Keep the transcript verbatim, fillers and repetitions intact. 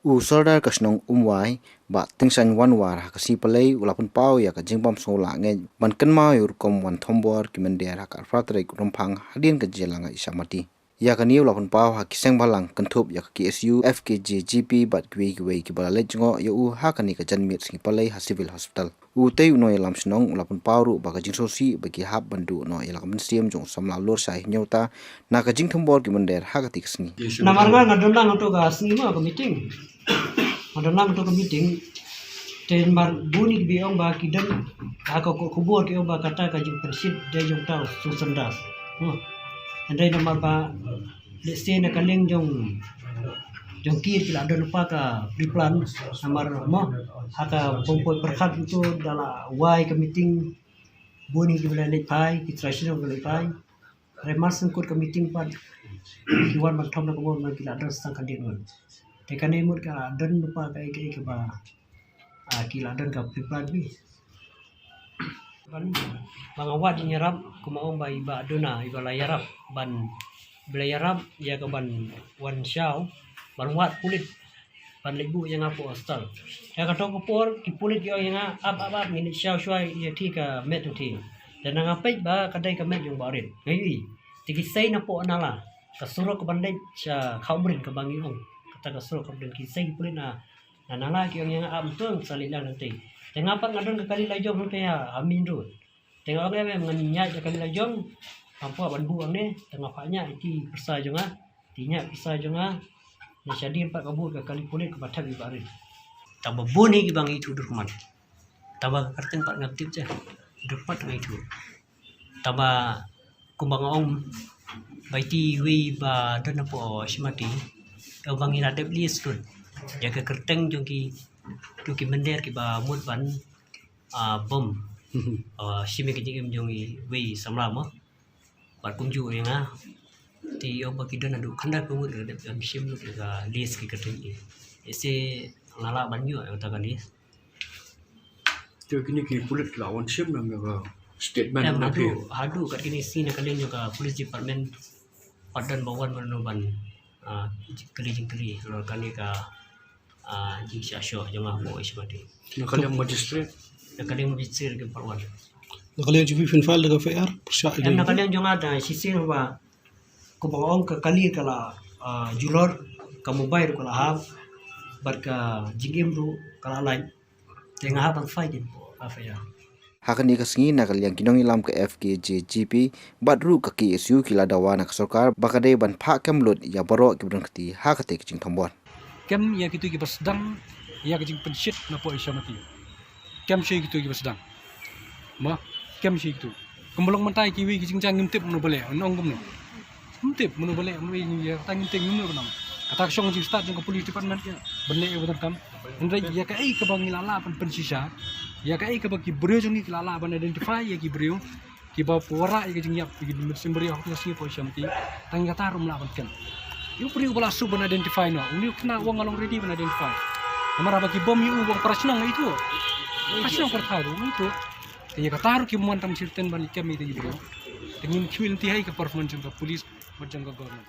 U Sordar ka shnong Umwai, Bah Tyngshaiñ Wanwar, ha ka sngi Palei u la pynpaw ïa ka jingbym sngewlah ngeit ban kynmaw ïa u rukom wan thombor ki mynder ha ka arphew tarik Rymphang hadien ka jingïalang ha Isha Mati. Ïa kane u la pynpaw ha ki seng bhalang kynthup ïa ka K S U, F K J G P bad kiwei kiwei kiba la leit jngoh ïa u ha kane ka janmiet sngi Palei ha Civil Hospital. Utei u nongïalam shnong u la pynpaw ruh ba ka jingsngewsih ba ki hap ban duh noh ïa la ka mynsiem jong u samla Lorshai Hynñiewta na ka jingthombor ki mynder ha katei ka sngi. Namar nga nga don lang ha kato ka sngi mo ka meeting. Nga don lang ha kato ka meeting. Te namar bun ki ba ong ba ki don ha ka khubor ki ong ba kata ka jingpynshit dei jong uta u Susan Das. Hmm. Hynrei namar ba lehse na ka liang jong jong ki ki la don lypa ka pre-plan namar mo ha ka bym poi pyrkhat uto da la wai ka meeting bun kiba la leit phai, ki trai shnong kiba la leit phai. Hynrei mar sngewkut ka meeting pat ki wan ban thom na ka bor ki la don sa kandit ngut. Te kane mut ka don lypa kaei kaei kaba, ah, ki la don ka pre-plan bha. Ban, ba nga wad jingïarap, kumba ong ba i Bah Duna, i ba la ïarap ban, ba la ïarap ïa ka ban wan shaw ban wad pulit ban leit buh ïa nga hapoh hostel. Ïa kato ka por ki pulit ki ong ïa nga, ap ap ap, ngin leit shaw shuwa ïa ka met jong phi. Te nga peit ba ka dei ka met jong Bah Rit, nga ïohi. Te ki sei napoh nala, ka surok ka ban leit sha Khawmrin kaba ngi ong, kata ka surok ka ban leit, ki sei ki pulit na na nala ki ong ïa nga, ap, ym tang, sa leit lang nangtei. Te nga pat nga don ka kali la jong hangtei ha, ha main road. Te nga ong em em, ngan ïaid da kali la jong. Hapoh ban buh hangne, te nga phah ñiah ïa ki pyrsa jong nga. Te ñiah pyrsa jong nga. Te shadien pat ka buh ka kali pulit kaba thep ïa i Bah Rit. Tang ba bun hi kiba ngi ithuh dur kmen. Tang ba ka kyrteng pat ngam tip seh. Dur pat ngi ithuh. Tang ba kumba nga ong, ba iti iwei ba don hapoh Shimati, ïa ba ngi la dep list lut ïa ka kyrteng jong ki, jong ki mynder kiba mut ban, ah, bom, ah, shim ïa ka jingim jong iwei samla mo. Bad kumjuh ïa nga, te ïa ba ki don haduh khyndai phew ngut la dep shim lut ïa ka list ki kyrteng ki. Ïa se nga lah ban ïoh ïa kata ka list. Te kine ki pulit la wan shim na ka statement. Em, na haduh, haduh kat kine sngi na ka liang jong ka police department pat don ba wan mano ban, ah, kylli jingkylli halor kane ka, ah, jingshah shoh jong nga hapoh Shimati. Na ka liang magistrate. Na ka liang magistrate ki pat wan. Na ka liang jong phi phin file da ka F I R pyrshah. Em, na ka liang jong nga da shisien ba kumba ong ka kali ka la, ah, julor, ka mobile ruh ka la hap, bad ka jingim ruh ka la lait. Te nga hap ban file ïa ka F I R. Ha kane ka sngi na ka liang ki nongïalam ka F K J G P bad ruh ka K S U ki la dawa na ka sorkar ba ka dei ban phah kem lut ïa baroh kiba don kti ha katei ka jingthombor. Kem ïa kito kiba sdang ïa ka jingpynshit napoh Shimati. Kem sha kito kiba sdang. Mo, kem sha kito. Kumba long mynta kiwei ki jingjia ngim tip mano ba leh, nong kumno. Ngim tip mano ba leh, mano ïa kata ngim tip, ngim tip mano. Kata ka shong jingstad jong ka police department ïa ban leh ïa ba donkam. Hynrei ïa kaei kaba ngi la lah ban pynshisha, ïa kaei kaba ki briew jong ngi ki la lah ban identify ïa ki briew kiba pynwara ïa ka jingïap ïa ki mynsiem briew ha ka sngi hapoh Shimati. Tang ïa kata ruh ym lah ban kem. Ïa u briew ba la suk ban identify noh, uni u khynnah u ong nga long ready ban identify. Namar haba ki bom ïa u, u ong para shnong ïa itu. Para shnong para thaw ruh ïa itu. Te ïa kata ruh kim wan tam shirten ban kem ïa ki briew. Te ngin kwah lynti ha ka performance jong ka police bad jong ka government.